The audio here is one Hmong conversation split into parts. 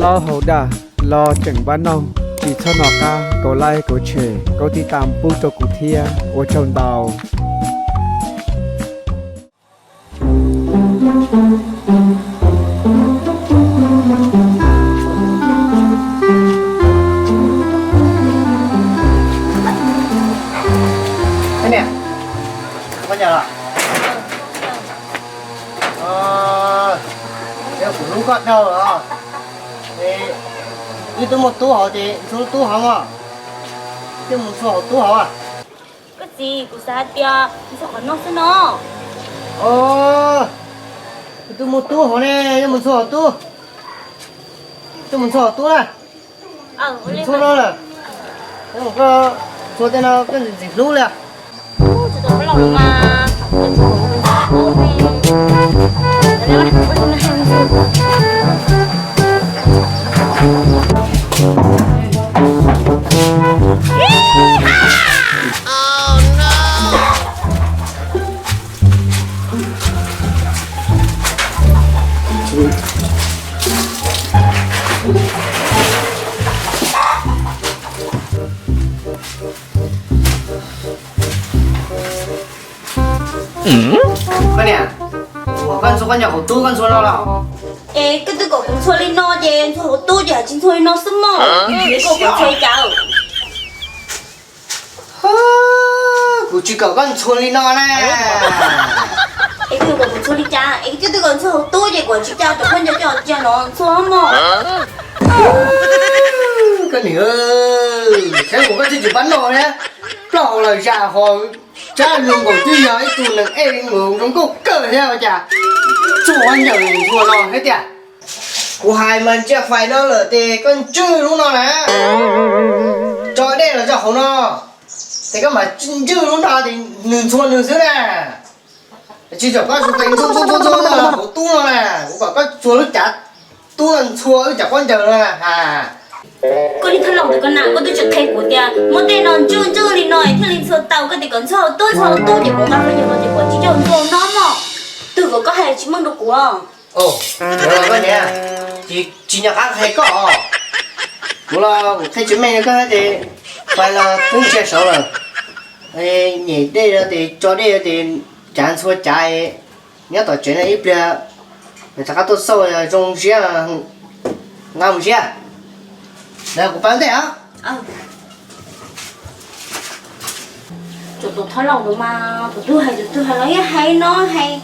Ob hauv dag los tseem npaj noog, tsis txhob nco qab kaum like, kaum share, kaum tiv tam pub rau kuv thiab, ua tsaug ntau. Kuv hlub koj dhau os. Wb twb muaj tub hauv ces ntxhua lub tub hauv os. Twb mus ntxhua hauv tub hauv. Koj txiv, kuv xav hais tias ntxhua qhov no xwb no. Os, wb twb muaj tub hauv ne, yuav mus ntxhua hauv tub. Twb mus ntxhua hauv tub na. Ntxhua no lawm. Koj ntxhua tej no koj ntxim hlub li. Koj niam, ua koj ntxhua koj nyuam hauv tub koj ntxhua no los? Es koj twb kom kuv ntxhua li no ces ntxhua hauv tub ces hais tsis ntxhua li no xwb mog. Koj kom ntxhua li cas? Kuv tsis kom koj ntxhua li no na. Es koj yuav kom kuv ntxhua li cas? Es koj twb kom ntxhua hauv tub ces kuv tsis cia cov khaub ncaws coj cia no ntxhua mog. Koj niam, saib kuv koj tsis tsis pab no thiab, plaub hau los zam ho tsab lus nkaus twb yog ib tug neeg ej nkaus zoo nkauj kawg thiab ua cas txhua khaub ncaws ntxhua no thiab tiag. Kuv hais mas ntsia fais no lawm ces koj ntswj lub no na, tso dej los tso hauv no, ces koj mam ntswj lub no ces nws ntxhua nws xwb na. Tsis txhob koj ntxhua ntxhua ntxhua ntxhua no hauv tub no na, kuv kom koj txhua lub cav tub no ntxhua lub cav khaub ncaws no na. Koj niag thab laus ntawd koj na, koj twb tsis qhia kuv tias muab tej no ntswj ntswj li no es thiaj li ntxhua tau, koj tias kom ntxhua hauv tub ntxhua hauv tub ces kuv nqa qhov yog no ces kuv tsis coj ntxhua no mog. Twb kom koj hais tsis meej rau kuv. Koj niam, tsis nco qab qhia koj os. Kuv los kuv qhia tsis meej rau koj ces fais los twb ntsia saud lawm. Nyem dej no ces tso dej no ces cav ntxhua cav, nyob tom tsev no ib pliag, rov qab tuaj xauj zoo siab, nqa mus siab. Kuv pab ntej os. Tus thab laus ntawd mas tus twg hais tus twg hais los yeej hais no hais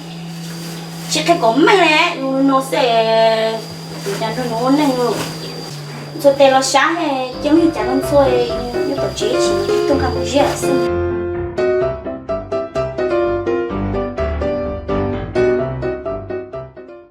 tsis qhia kom meej li, no xwb. Tus cas nrog nws ua neej los ntxhua tes los sab, cia lub cav no ntxhua nyob tom tsev tsis tuaj nqa mus siab xwb.